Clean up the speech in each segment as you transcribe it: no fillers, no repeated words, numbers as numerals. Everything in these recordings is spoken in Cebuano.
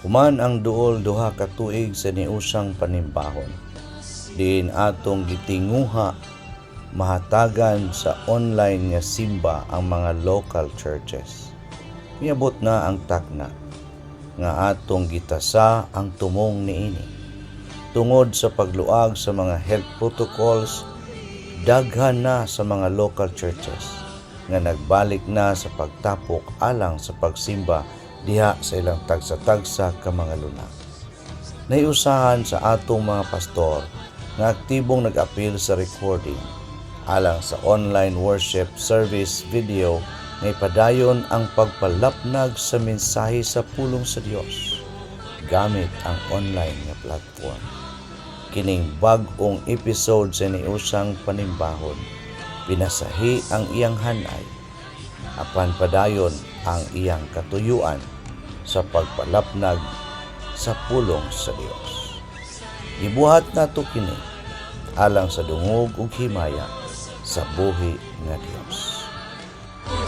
Human ang duol 2 ka tuig sa niusang panimbahon, diin atong gitinguha mahatagan sa online nga simba ang mga local churches, miabot na ang takna nga atong gitasa ang tumong niini. Tungod sa pagluag sa mga health protocols, daghan na sa mga local churches nga nagbalik na sa pagtapok alang sa pagsimba diha sa ilang tagsa-tagsa ka mga luna. Naiusahan sa atong mga pastor nga aktibong nag-apil sa recording alang sa online worship service video nga ipadayon ang pagpalapnag sa mensahe sa pulong sa Dios gamit ang online nga platform. Kining bag-ong episode sa niusang panimbahon, pinasahi ang iyang hanay, apan padayon ang iyang katuyuan sa pagpalapnag sa pulong sa Dios. Gibuhat nato kini alang sa dungog ug himaya sa buhi nga Dios.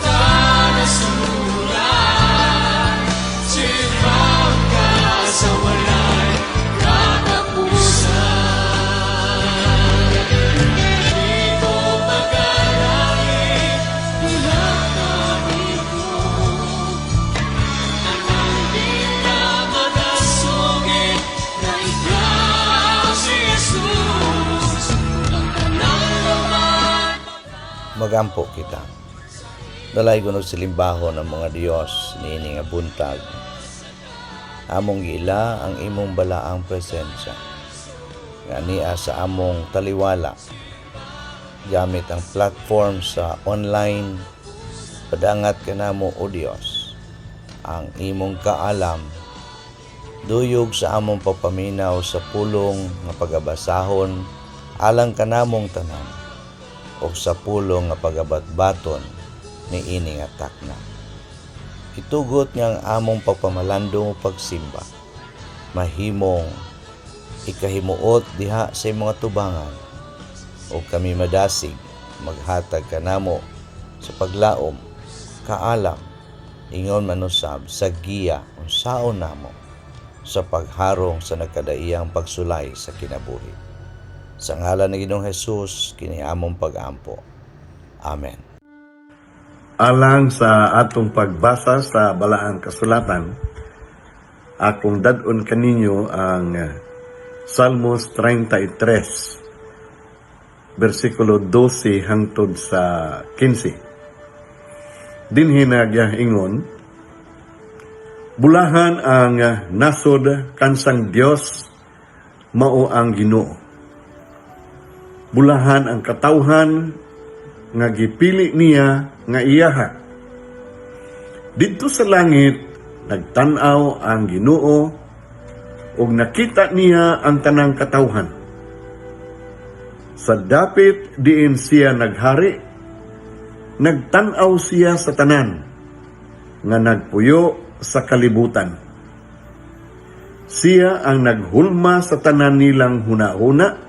Kanasuran, ka sa walay katapusan. Di ko mag-alay, wala ko. Tanang di ka madasugid na ikaw si Jesus. Ang tanang naman Magampo kita. Dalaygon og silimbahon ang mga Dios niini nga buntag. Among giila ang imong balaang presensya nga ania sa among taliwala. Gamit ang platform sa online, padangat kanamo, o Dios, ang imong kaalam duyog sa among pagpaminaw sa pulong nga pagabasahon alang kanamong tanan o sa pulong nga pagabatbaton niini nga takna. Itugot nga ang among pagpamalandong ug pagsimba mahimong ikahimuot diha sa imong atubangan o kami madasig maghatag kanamo sa paglaom, kaalam, ingon man usab sa giya unsaon namo sa pagharong sa nagkadaiyang pagsulay sa kinabuhi. Sa ngalan ni Ginoong Jesus, kini among pag-ampo. Amen. Alang sa atong pagbasa sa Balaang Kasulatan, akong dad-on kaninyo ang Salmos 33, versikulo 12 hangtod sa 15. Dinhi ingon, "Bulahan ang nasod kansang Dios mao ang Ginoo. Bulahan ang katawhan nga gipili niya nga iyaha. Didto sa langit nagtan-aw ang Ginoo ug nakita niya ang tanang katawhan. Sa dapit diin siya naghari, nagtan-aw siya sa tanan nga nagpuyo sa kalibutan. Siya ang naghulma sa tanan nilang hunahuna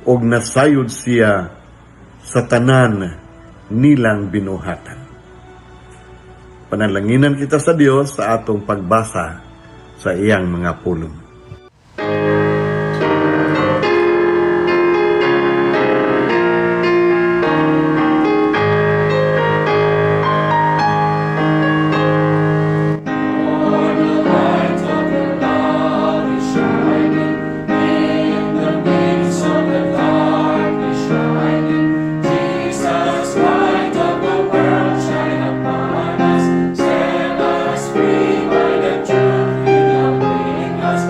ug nasayod siya sa tanan nilang binuhatan." Panalanginan kita sa Dios sa atong pagbasa sa iyang mga pulong. Lord, the light of your love is shining in the midst of the darkness shining. Jesus, light of the world, shine upon us. Set us free by the truth you now bring us.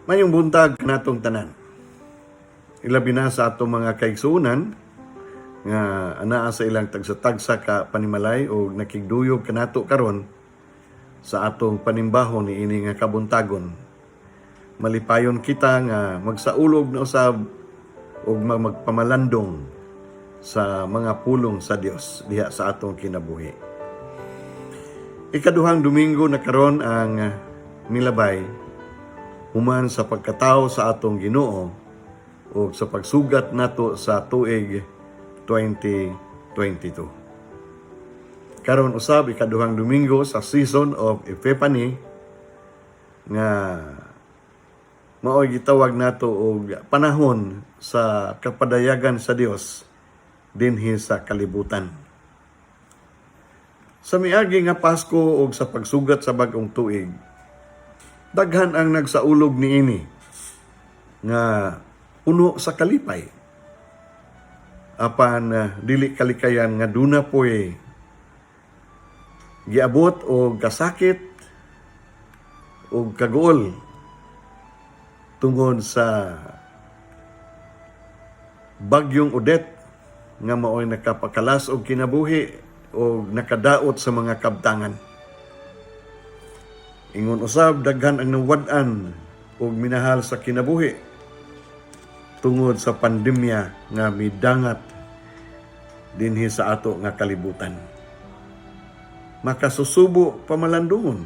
Maayong buntag kanatong tanan. Ilabi na sa atong mga kaigsuonan nga anaa sa ilang tagsa-tagsa ka panimalay o nakigduyog kanato karon sa atong panimbahon niini nga kabuntagon. Malipayon kita nga magsaulog na usab ug magpamalandong sa mga pulong sa Dios diha sa atong kinabuhi. Ikaduhang Domingo na karon ang milabay human sa pagkatao sa atong Ginoo o sa pagsugat nato sa tuig 2022. Karon usab, ikaduhang Domingo sa season of Epiphany nga mao'y gitawag nato og panahon sa kapadayagan sa Dios dinhi sa kalibutan. Sa miagi nga Pasko ug sa pagsugat sa bag-ong tuig, daghan ang nagsaulog niini nga puno sa kalipay. Apan dili kalikayan nga duna po'y giabot og kasakit o kaguol tungod sa bagyong Odette nga mao'y nakapakalas og kinabuhi o nakadaot sa mga kabtangan. Ingon usab, daghan ang nawad-an og minahal sa kinabuhi tungod sa pandemya nga midangat dinhi sa ato nga kalibutan. Makasusubo pamalandungon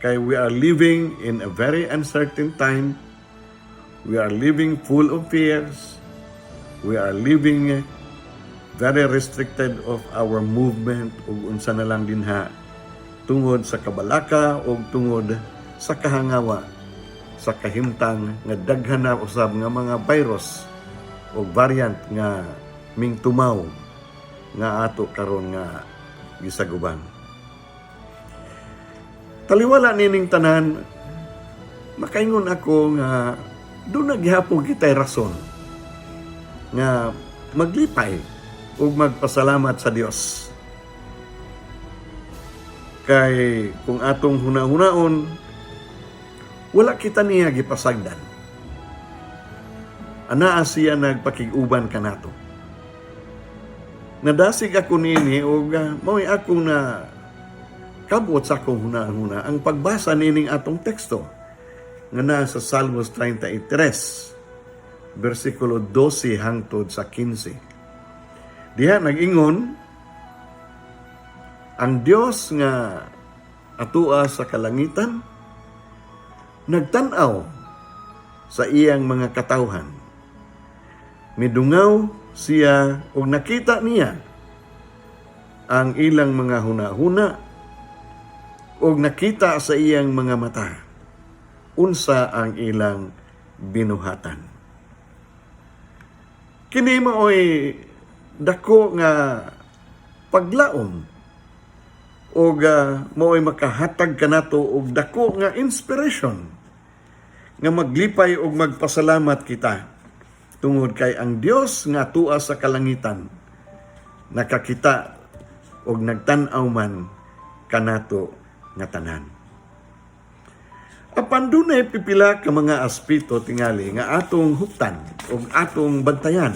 kay we are living in a very uncertain time. We are living full of fears. We are living very restricted of our movement ug unsa na lang dinha tungod sa kabalaka o tungod sa kahangawa sa kahimtang nga daghan na usab nga mga virus o variant nga mingtumaw nga ato karon nga gisaguban. Taliwala nining tanan, makaingon ako nga duna gihapon kitay rason nga maglipay ug magpasalamat sa Dios. Kay kung atong huna-hunaon, wala kita niya gipasagdan. Anaa siya nagpakig-uban kanato. Nadasig ako niini ug mao'y akong na kabot sa akong huna-huna ang pagbasa nining atong teksto nga naa sa Salmos 33 bersikulo 12 hangtod sa 15. Diha nag-ingon ang Dios nga atua sa kalangitan, nagtan-aw sa iyang mga katawhan. Midungaw siya ug nakita niya ang ilang mga hunahuna ug nakita sa iyang mga mata unsa ang ilang binuhatan. Kini maoy dako nga paglaom og maoy makahatag kanato og dako nga inspiration nga maglipay og magpasalamat kita tungod kay ang Dios nga atua sa kalangitan nakakita og nagtan-aw man kanato nga tanan. Apan dunay pipila ka mga aspeto tingali nga atong huptan ug atong bantayan,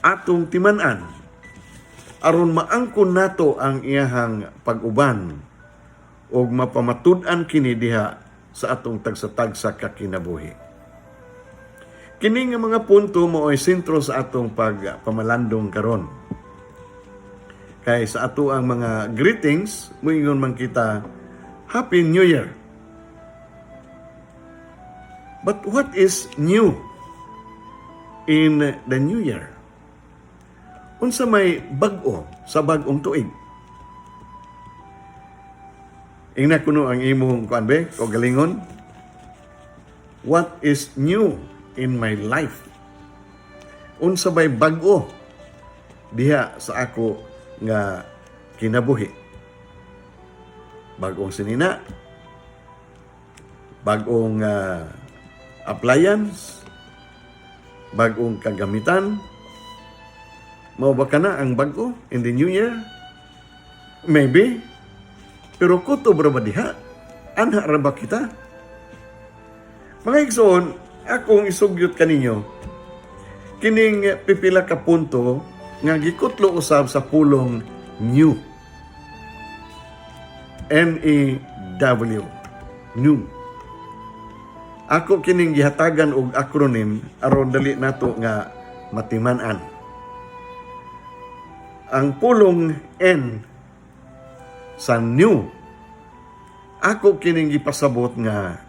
atong timan-an aron maangkon nato ang iyahang pag-uban ug mapamatud-an kini diha sa atong tagsa-tagsa ka kinabuhi. Kini nga mga punto mao'y sentro sa atong pagpamalandong karon. Kay sa ato ang mga greetings, muingon man kita, "Happy New Year." But what is new in the new year? Unsa may bag-o sa bag-ong tuig? Ingna kuno ang imong kuan be, kaugalingon. What is new in my life? Unsa may bag-o diha sa ako nga kinabuhi? Bag-ong sinina, bag-ong appliance, bag-ong kagamitan. Mao ba kana ang bag-o in the new year? Maybe. Pero kutob ra ba diha? Anha ra ba kita? Mga igsoon, akong isugyot kaninyo kining pipila ka punto nga gikutlo usab sa pulong "new". NEW. New. Ako kining gihatagan og acronym aron dali nato nga matiman-an. Ang pulong N sa new, ako kining gipasabot nga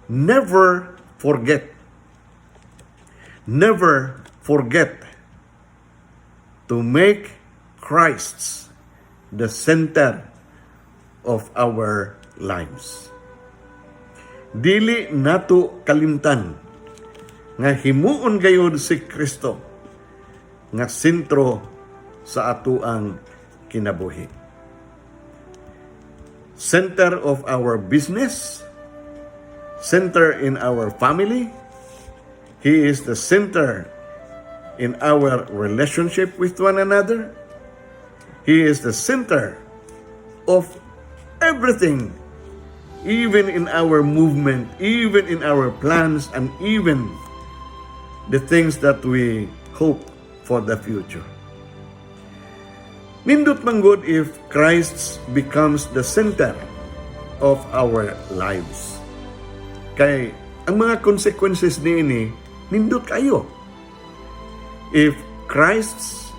never forget. Never forget to make Christ the center of our lives. Dili nato kalimtan nga himuon gayud si Kristo nga sentro sa atoang kinabuhi. Center of our business, center in our family. He is the center in our relationship with one another. He is the center of everything, even in our movement, even in our plans, and even the things that we hope for the future. Nindot man gud if Christ becomes the center of our lives. Kay ang mga consequences niini nindot kayo. If Christ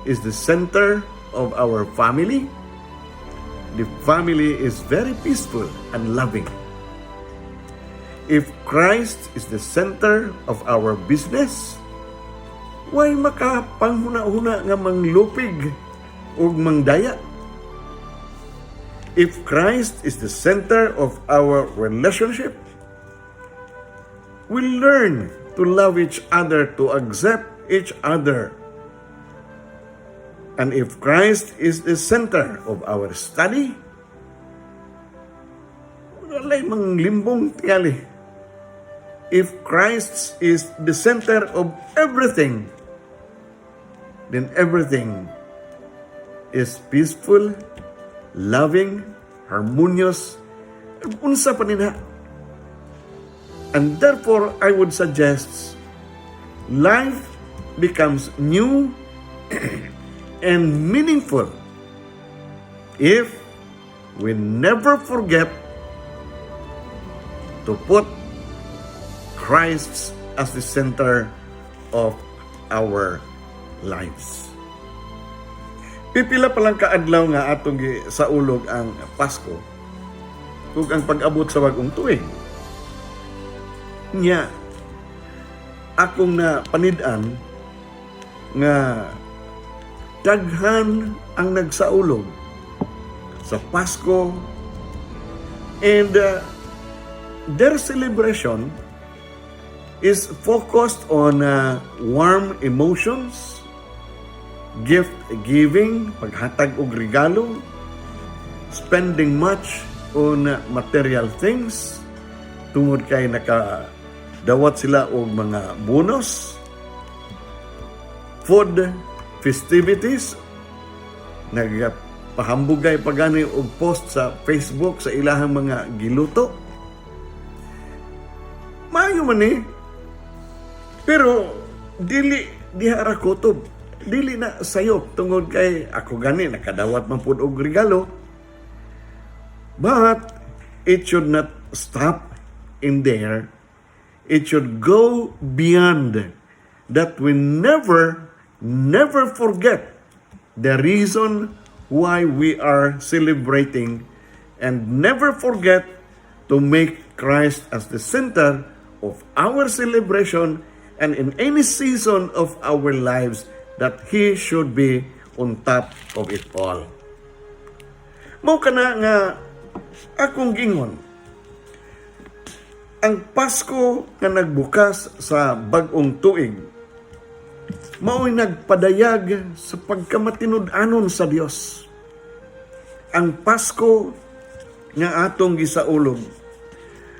is the center of our family, the family is very peaceful and loving. If Christ is the center of our business, way makapanghuna-huna nga manglupig ug mangdaya. If Christ is the center of our relationship, we learn to love each other, to accept each other. And if Christ is the center of our study, walay manglimbong tingali. If Christ is the center of everything, then everything is peaceful, loving, harmonious, unsa pa nina. And therefore, I would suggest life becomes new and meaningful if we never forget to put Christ as the center of our lives. Pipila pa lang kaadlaw nga atong saulog ang Pasko ug ang pag-abot sa bag-ong tuig. Nya akong na panid-an nga daghan ang nagsaulog sa Pasko and their celebration is focused on warm emotions, gift giving, paghatag og regalo, spending much on material things, tungod kay nakadawat sila og mga bonus, food, festivities, nagpahambugay pa gani og post sa Facebook sa ilahang mga giluto. Maayo man ni. Pero dili diha ra kutob. Dili na sayop tungod kay ako gani nakadawat man pud og regalo. But it should not stop in there. It should go beyond that. We never, never forget the reason why we are celebrating and never forget to make Christ as the center of our celebration and in any season of our lives that He should be on top of it all. Mao kana nga akong gingon, ang Pasko nga nagbukas sa bag-ong tuig mao'y nagpadayag sa pagkamatinud-anon sa Dios. Ang Pasko nga atong gisaulog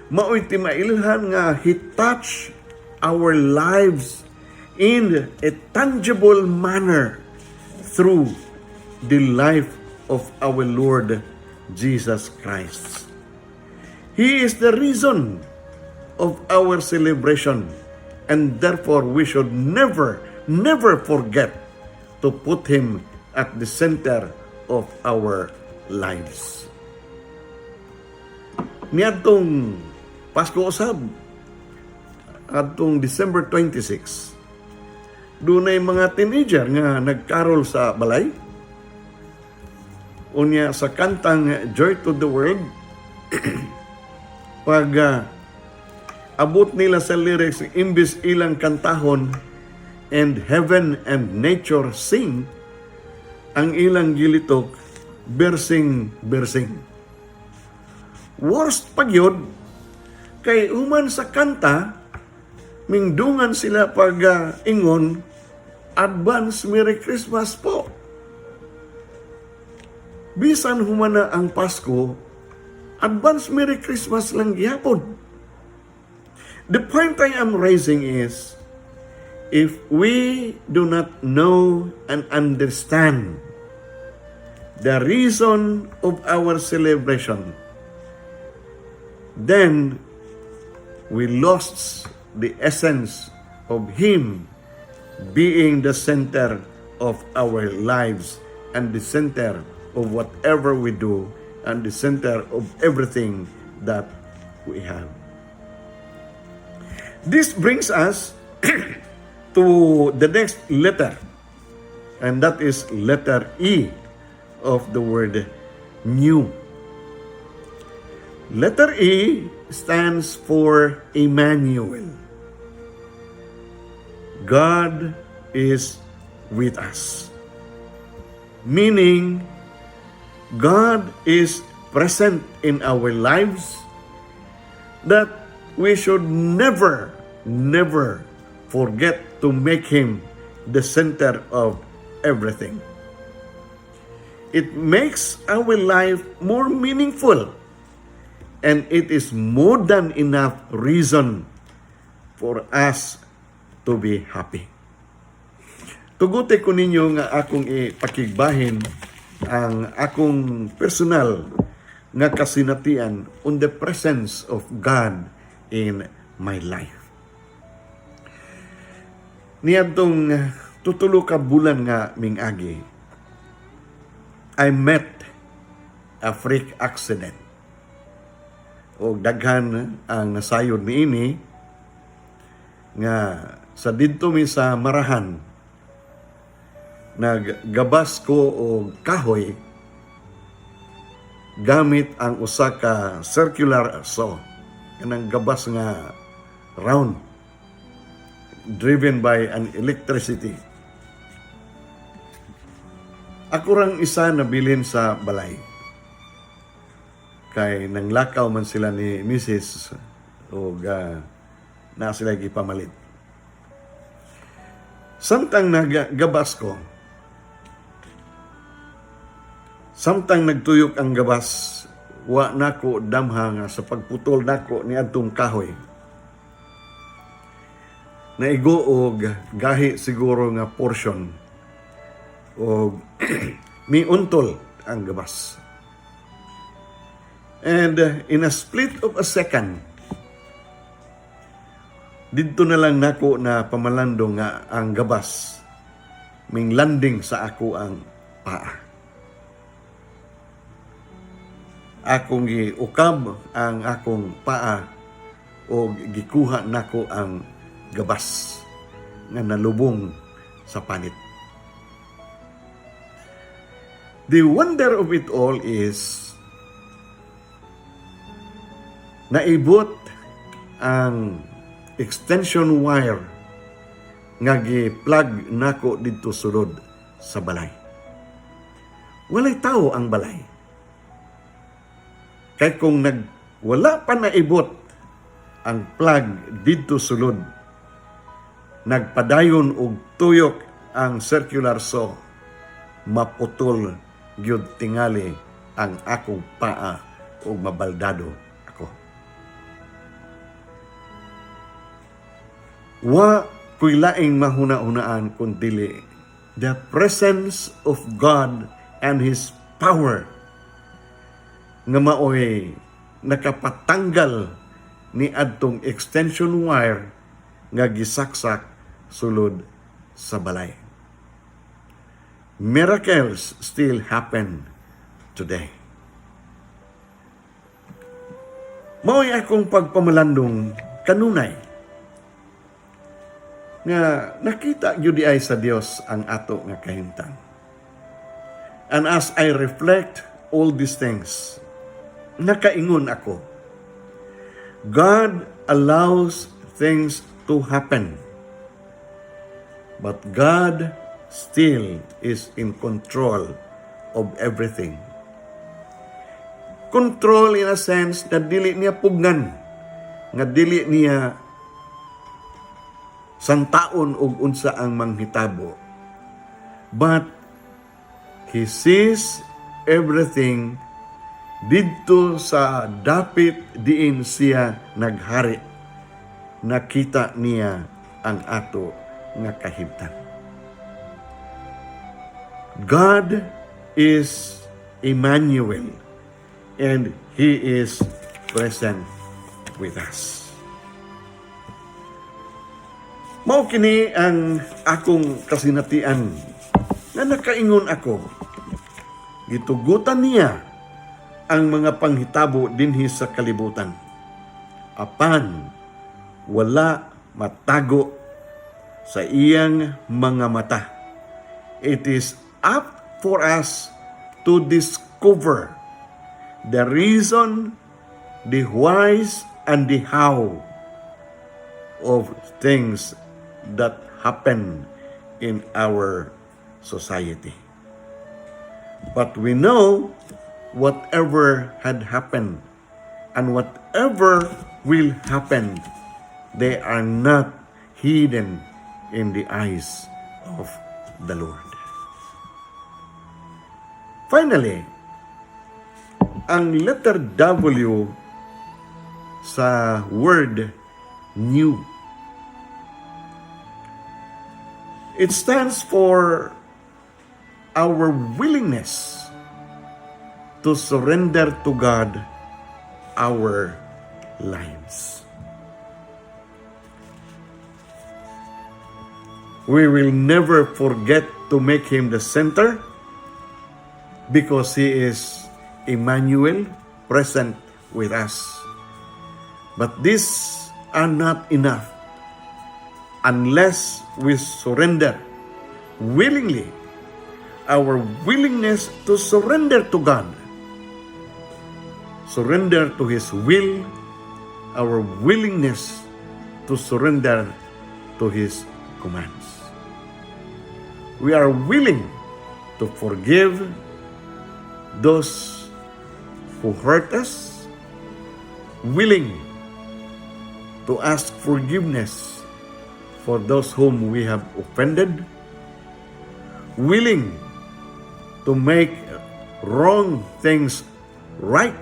mao'y timailhan nga He touch our lives in a tangible manner through the life of our Lord Jesus Christ. He is the reason of our celebration, and therefore we should never, never forget to put Him at the center of our lives. Niadtong Pasko usab, atong December 26, dunay mga teenager nga nagkarol sa balay. Unya sa kantang "Joy to the World," pag abot nila sa lyrics, imbis ilang kantahon "And heaven and nature sing," ang ilang gilitok, "Bersing, bersing." Worst pa gyud, kay human sa kanta, mingdungan sila pag ingon, "Advance Merry Christmas po." Bisan human na ang Pasko, advance Merry Christmas lang gihapon. The point I am raising is, if we do not know and understand the reason of our celebration, then we lost the essence of Him being the center of our lives and the center of whatever we do and the center of everything that we have. This brings us to the next letter, and that is letter E of the word "new." Letter E stands for Emmanuel. God is with us. Meaning, God is present in our lives that we should never, never forget to make Him the center of everything. It makes our life more meaningful, and it is more than enough reason for us to be happy. Tuguti ko ninyo nga akong ipakigbahin ang akong personal nga kasinatian on the presence of God in my life. Niadtong tutulo ka bulan nga mingagi, I met a freak accident. O daghan ang nasayod niini nga sa didto mi sa Marahan, naggabas ko og kahoy gamit ang usa ka circular saw, kanang gabas nga round driven by an electricity. Ako rang isa nabilin sa balay kay nanglakaw man sila ni Mrs. o na sila gipamalit. Samtang nagabas ko, samtang nagtuyok ang gabas, wa nako damha nga sa pagputol nako ni adtong kahoy, naigo og gahi siguro nga portion og miuntol ang gabas. And in a split of a second, didto na lang nako na pamalandong nga ang gabas ming landing sa ako ang paa. Akong giukab ang akong paa o gikuha nako ang gabas nga nalubong sa panit. The wonder of it all is naibot ang extension wire nga gi-plug nako didto sulod sa balay. Walay tao ang balay. Kay kung nag wala pa naibot ang plug didto sulod, nagpadayon og tuyok ang circular saw, maputol gyud tingali ang akong paa ug mabaldado ako. Wa ko'y laing mahuna-hunaan kun dili the presence of God and His power nga maoy nakapatanggal ni adtong extension wire nga gisaksak sulod sa balay. Miracles still happen today. Mao'y akong pagpamalandong kanunay nga nakita gyud ay sa Dios ang ato nga kahimtang. And as I reflect all these things, nakaingon ako, God allows things to happen. But God still is in control of everything. Control in a sense na dili niya pugnan, nga dili niya santaon og unsa ang manghitabo. But He sees everything didto sa dapit diin siya naghari. Nakita niya ang ato nga kahimtang. God is Emmanuel and He is present with us. Mao kini ang akong kasinatian nga nakaingon ako. Gitugutan niya ang mga panghitabo dinhi sa kalibutan. Apan wala matago sa iyang mga mata. It is up for us to discover the reason, the whys, and the how of things that happen in our society. But we know whatever had happened and whatever will happen, they are not hidden in the eyes of the Lord. Finally, ang letter W sa word "new." It stands for our willingness to surrender to God our lives. We will never forget to make Him the center because He is Emmanuel, present with us. But these are not enough unless we surrender willingly, our willingness to surrender to God, surrender to His will, our willingness to surrender to His commands. We are willing to forgive those who hurt us, willing to ask forgiveness for those whom we have offended, willing to make wrong things right,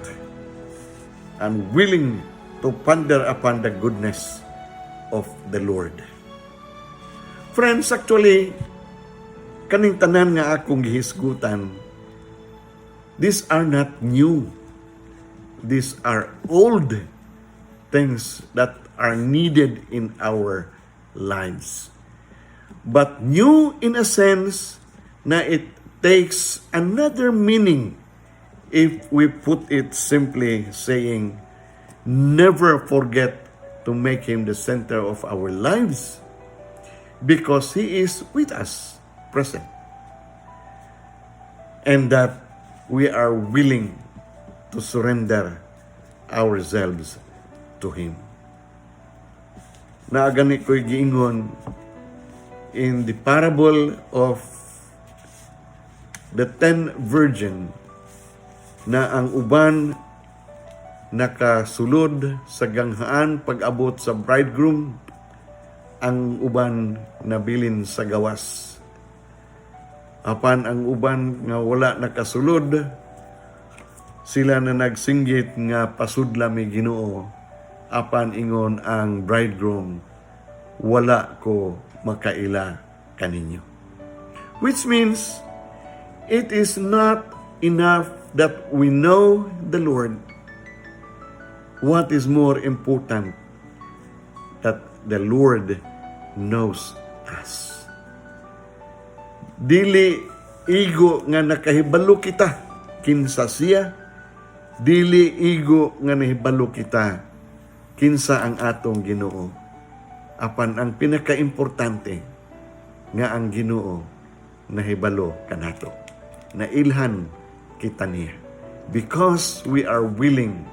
and willing to ponder upon the goodness of the Lord. Friends, actually, kaning tanan nga akong gihisgutan, these are not new. These are old things that are needed in our lives. But new in a sense na it takes another meaning if we put it simply, saying, never forget to make Him the center of our lives because He is with us, present. And that we are willing to surrender ourselves to Him. Naa gani ko'y giingon in the parable of the 10 virgin na ang uban nakasulod sa ganghaan pag-abot sa bridegroom, ang uban nabilin sa gawas. Apan ang uban nga wala nakasulod, sila na nagsinggit nga, "Pasudla mi, Ginoo." Apan ingon ang bridegroom, "Wala ko makaila kaninyo." Which means it is not enough that we know the Lord. What is more important? That the Lord knows us. Dili igo nga nakahibalo kita kinsa siya, dili igo nga nahibalo kita kinsa ang atong Ginoo. Apan ang pinakaimportante nga ang Ginoo nahibalo kanato. Nailhan kita niya. Because we are willing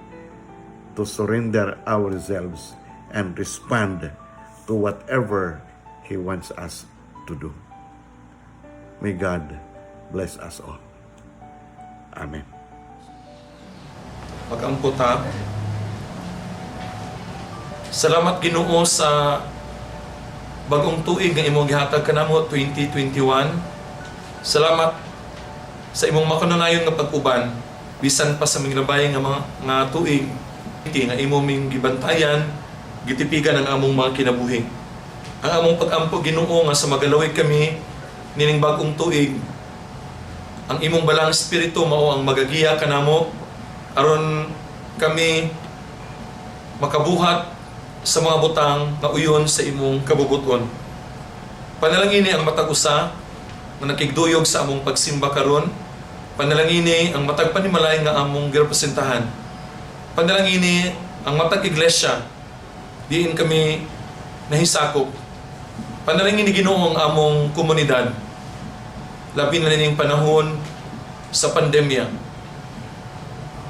to surrender ourselves and respond to whatever He wants us to do. May God bless us all. Amen. Mag-ampo ta. Salamat, Ginoo, sa bagong tuig nga imong gihatag kanamo, 2021. Salamat sa imong makanunayon nga pag-uban bisan pa sa minglabay nga mga nga tuig nga imo ming gibantayan, gitipigan ang among mga kinabuhi. Ang among pag-ampo, Ginoo, nga sa magalawig kami nining bagong tuig, ang imong Balaang Espiritu mao ang magagiya kanamo aron kami makabuhat sa mga butang nga uyon sa imong kabubuton. Panalangini ang matag usa nga nakigduyog sa among pagsimba karon. Panalangini ang matag panimalay nga among girepresentahan. Panalangini ang matag iglesia diin kami nahisakop. Panalangini, Ginoo, ang among komunidad, labi na nining panahon sa pandemya.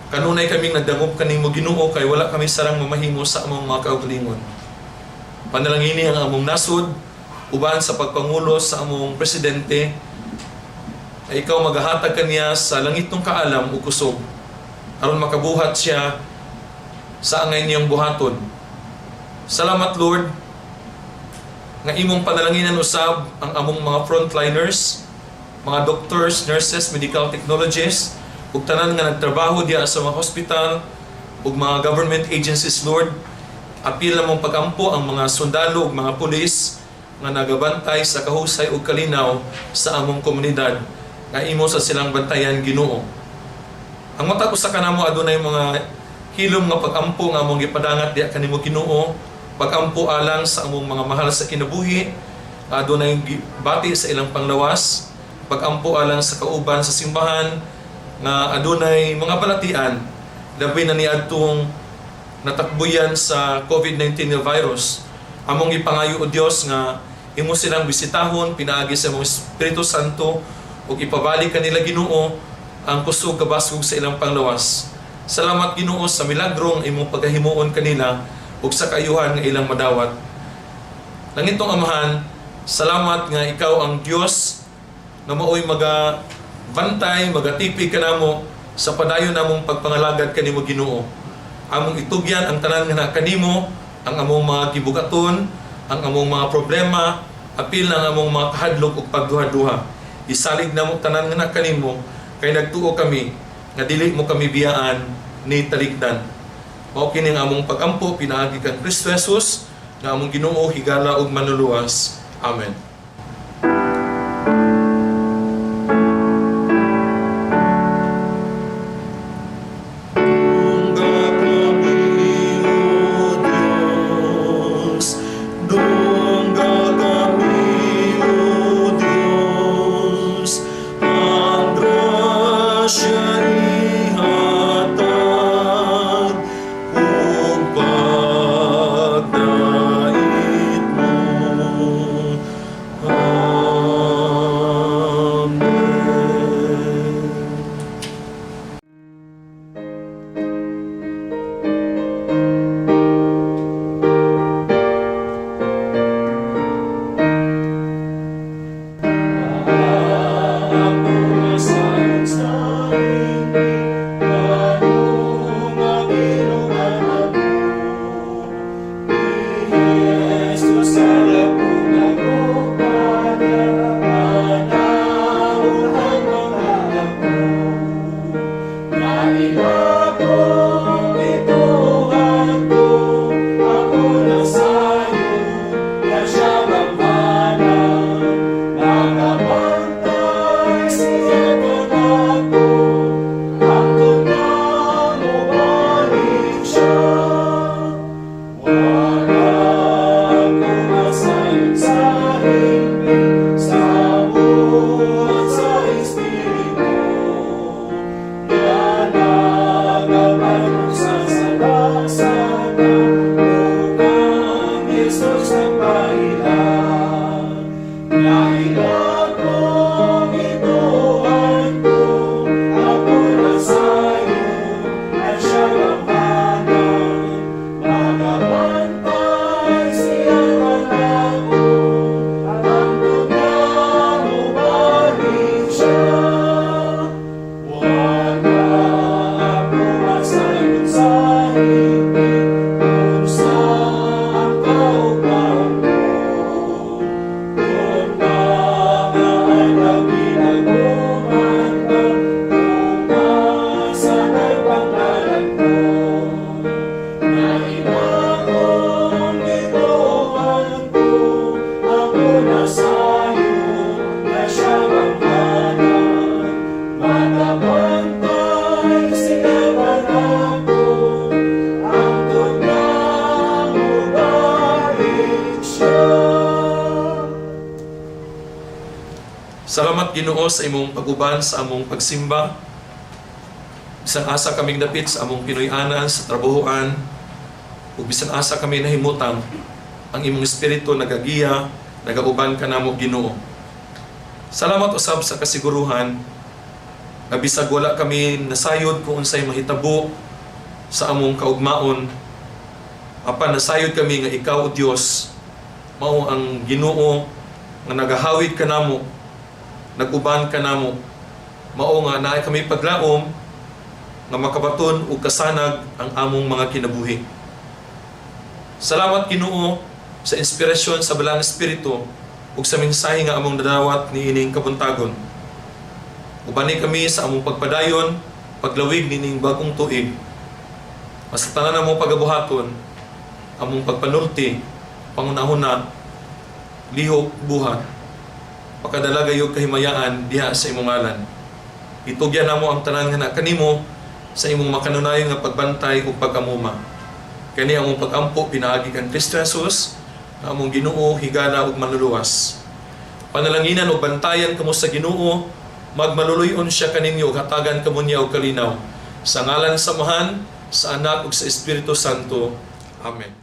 Kanunay kaming nagdangop kanimo, Ginoo, kay wala kami sarang mamahimo sa among mga kaugalingon. Panalangini ang among nasod uban sa pagpangulo sa among presidente ay ikaw magahatag kaniya sa langitnong kaalam ug kusog aron makabuhat siya sa angay niyang buhaton. Salamat, Lord, nga imong panalanginan usab ang among mga frontliners, mga doctors, nurses, medical technologists, ug tanan nga nagtrabaho diya sa mga hospital ug mga government agencies, Lord. Apil namong pagampo ang mga sundalo ug mga pulis nga nagabantay sa kahusay ug kalinaw sa among komunidad, nga imo sa silang bantayan, Ginoo. Ang matag usa kanamo adunay mga hilom nga pagampo nga among gipadangat diha kanimo, Ginoo, pagampo alang sa among mga mahal sa kinabuhi nga adunay bati sa ilang panglawas, pagampo alang sa kauban sa simbahan nga adunay mga balatian, labi na niadtong natakbuyan sa COVID-19 nga virus. Among ipangayo, O Dios, nga imo silang bisitahon pinaagi sa imong Espiritu Santo ug ipabalik kanila, Ginoo, ang kusog kabaskog sa ilang panglawas. Salamat, Ginoo, sa milagrong imong pagahimuon kanila ug sa kaayuhan nga ilang madawat. Langitnong Amahan, salamat nga ikaw ang Dios nga maoy maga bantay, magatipig kanamo sa padayon namong pagpangalagad kanimo, Ginoo. Among itugyan ang tanan nga naa kanimo, ang among mga gibugaton, ang among mga problema, apil ang among mga kahadlok ug pagduha-duha. Isalig namo tanan nga naa kanimo kay nagtuo kami nga dili mo kami biyaan ni talikdan. Mao kini ang among pagampo pinaagi kang Kristo Jesus nga among Ginoo, higala ug manluluwas. Amen. Dungga kami, O Diyos. Dungga kami, O Diyos. Ang grasya ihatag ug pagdait mo. Amen. Makabantay siya kanako, hangtod na mobalik siya. Jesus nagpahilang. Nailakong ituan ko, ako nasayo, at siya gamhanan. Magabantay siya kanako, hangtod na mobalik siya. Wala ako masayod sa higpit, unsa ang kaugmaon ko. Kung mga adlaw ginaguman ka, kung sa nagpanglalan ko. Nailakong gituohan ko, ako nasayod na siya gamhanan. Magabantay siya kanako, hangtod na mobalik siya. Salamat, Ginoo, sa imong pag-uban sa among pagsimba. Bisan asa kaming dapit sa among Pinoy-anan, sa trabahoan, ug bisan asa kami nahimutang, ang imong espiritu nagagiya, nagauban kanamo, Ginoo. Salamat usab sa kasiguruhan nga bisag wala kami nasayod kung unsay mahitabo sa among kaugmaon, apan nasayod kami nga ikaw, o Dios, mao ang Ginoo nga nagahawid kanamo, nag-uban kanamo. Mao nga naay kami paglaom nga makabaton og kasanag ang among mga kinabuhi. Salamat, Ginoo, sa inspirasyon sa Balaang Espiritu ug sa mensahe nga among nadawat niining kabuntagon. Ubani kami sa among pagpadayon, paglawig nining bagong tuig. Mas tanan among pagabuhaton, among pagpanulti, pangunahuna, lihok, buhat, pakadala gayud kahimayaan diha sa imong ngalan. Itugyan namo ang tanan nga kanimo sa imong makanunayon nga pagbantay ug pag-amuma. Kani among pag-ampo pinaagi kan Kristo Jesus, nga among Ginoo, higala ug manluluwas. Panalanginan ug bantayan kamo sa Ginoo, magmaluluy-on siya kaninyo ug hatagan kamo niya og kalinaw. Sa ngalan sa Amahan, sa Anak ug sa Espiritu Santo. Amen.